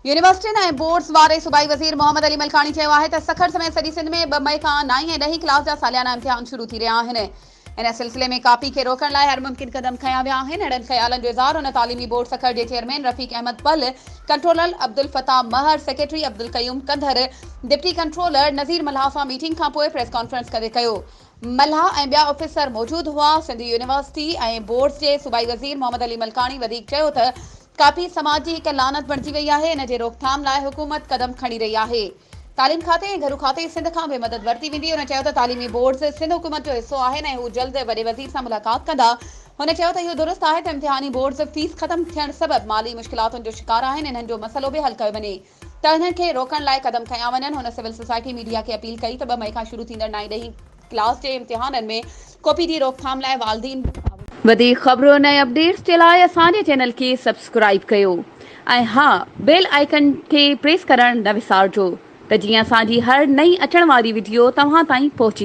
يونيورسٽين ۽ بورڊز واري صوبائي وزير محمد علي ملڪاڻي چيو آهي ته سکر سميت سڄي سنڌ ۾ ٻه مئي کان نائين ۽ ڏهين ڪلاس جا ساليانا امتحان شروع ٿي رهيا آهن. ان سلسلي ۾ ڪاپي کي روڪڻ لاء هر ممڪن قدم کنيا ويا آهن. اهڙن خيالن جو اظهار هن تعليمي بورڊ سکر جي chairman Rafiq Ahmed Pal, controller Abdul Fattah Mehar, secretary Abdul Qayyum Kandhar, deputy controller Nazir Mallah سان ميٽنگ کانپوء پريس ڪانفرنس ڪندي ڪيو. ملاح ۽ ٻيا آفيسر موجود هئا. سنڌ يونيورسٽي ۽ بورڊز جي صوبائي وزير محمد علي ملڪاڻي وڌيڪ چيو ته ڪاپي سماج جي هڪ لعنت بڻجي وئي آهي، ان جي روڪٿام لاء حڪومت قدم کڻي رهي آهي. تعليم کاتي ۽ گهرو کاتي سنڌ کان به مدد ورتي ويندي. هن چيو ته تعليمي بورڊز سنڌ حڪومت جو حصو آهن ۽ هو جلد وڏي وزير سان ملاقات ڪندا. هن چيو ته اهو درست آهي ته امتحاني بورڊز فيس ختم ٿيڻ سبب مالي مشڪلاتن جو شڪار آهن، انهن جو مسئلو به حل ڪيو وڃي. ته انهن کي روڪڻ لاء قدم کنيا وڃن. هن سول سوسائٽي ميڊيا کي اپيل ڪئي ته ٻه مئي کان شروع ٿيندڙ نائين ڏهين ڪلاس جي امتحانن ۾ ڪاپي جي روڪٿام لاء والدين به تعاون وڌيڪ خبرن ۽ اپڊيٽس جي لاء اسان جي چينل کي سبسڪرائيب ڪيو ۽ ها بيل آئيڪن کي پريس ڪرڻ نه وسارجو ته جيئن اسان جي هر نئين اچڻ واري وڊيو توهان تائين پهچي.